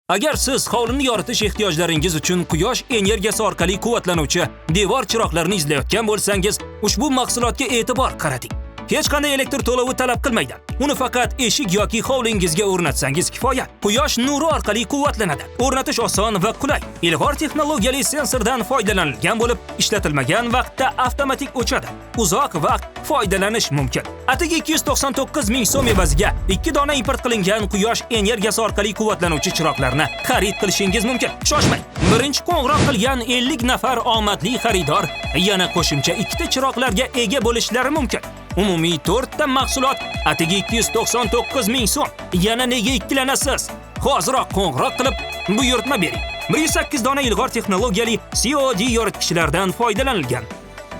Agar siz hovlini yoritish ehtiyojlaringiz uchun quyosh energiyasi orqali quvvatlanuvchi devor chiroqlarini izlayotgan bo'lsangiz, ushbu mahsulotga e'tibor qarating. Hech qanday elektr to'lovi talab qilmaydi. Uni faqat eshik yoki hovlingizga o'rnatsangiz kifoya. Quyosh nuri orqali quvvatlanadi. O'rnatish oson va qulay. Ilg'or texnologiyali sensordan foydalanilgan bo'lib, ishlatilmagan vaqtda avtomatik o'chadi. Uzoq vaqt foydalanish mumkin. Atigi 299 ming so'm evaziga 2 dona import qilingan quyosh energiyasi orqali quvvatlanuvchi chiroqlarni xarid qilishingiz mumkin. Shoshmang. Birinchi qo'ng'iroq qilgan 50 nafar omadli xaridor yana qo'shimcha 2 ta chiroqlarga ega bo'lishlari mumkin. Umumiy 4 ta mahsulot atigi 299 ming so'm. Yana nega ikkilanasiz? Hoziroq qo'ng'iroq qilib buyurtma bering. 108 dona ilg'or texnologiyali COD yoritgichlardan foydalanilgan.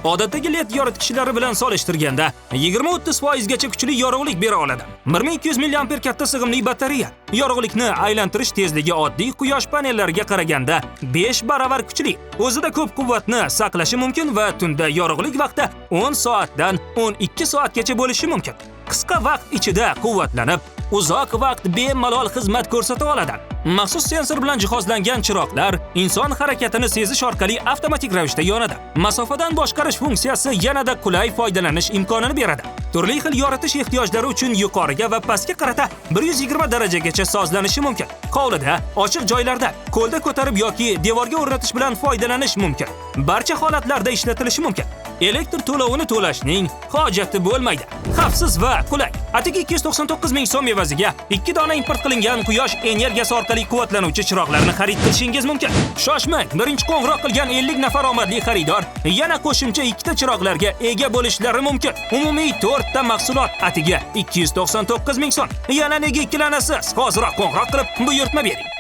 Odatdagi LED yoritgichlari bilan solishtirganda 20-30% gacha kuchli yorug'lik bera oladi. 1200 mAh katta sig'imli batareya. Yorug'likni aylantirish tezligi oddiy quyosh panellariga qaraganda 5 baravar kuchli. O'zida ko'p quvvatni saqlashi mumkin va tunda yorug'lik vaqti 10 soatdan 12 soatgacha bo'lishi mumkin. Qisqa vaqt ichida quvvatlanib, uzoq vaqt bemalol xizmat ko'rsata oladi. Maxsus sensor bilan jihozlangan chiroqlar inson harakatini sezish orqali avtomatik ravishda yonadi. Masofadan boshqarish funksiyasi yanada qulay foydalanish imkonini beradi. Turli xil yoritish ehtiyojlari uchun yuqoriga va pastga qarata 120 darajagacha sozlanishi mumkin. Hovlida, ochiq joylarda qo'lda ko'tarib yoki devorga o'rnatish bilan foydalanish mumkin. Barcha holatlarda ishlatilishi mumkin. Elektr to'lovini to'lashning hojati bo'lmaydi. Xavfsiz va qulay. Atigi 299 ming so'm evaziga 2 dona import qilingan quyosh energiyasi orqali quvvatlanuvchi chiroqlarni xarid qilishingiz mumkin. Shoshmang, birinchi qo'ng'iroq qilgan 50 nafar omadli xaridor yana qo'shimcha 2 ta chiroqlarga ega bo'lishlari mumkin. Umumiy 4 ta mahsulot atigi 299 ming so'm. Yana nega ikkilanasiz? Hoziroq qo'ng'iroq qilib buyurtma bering.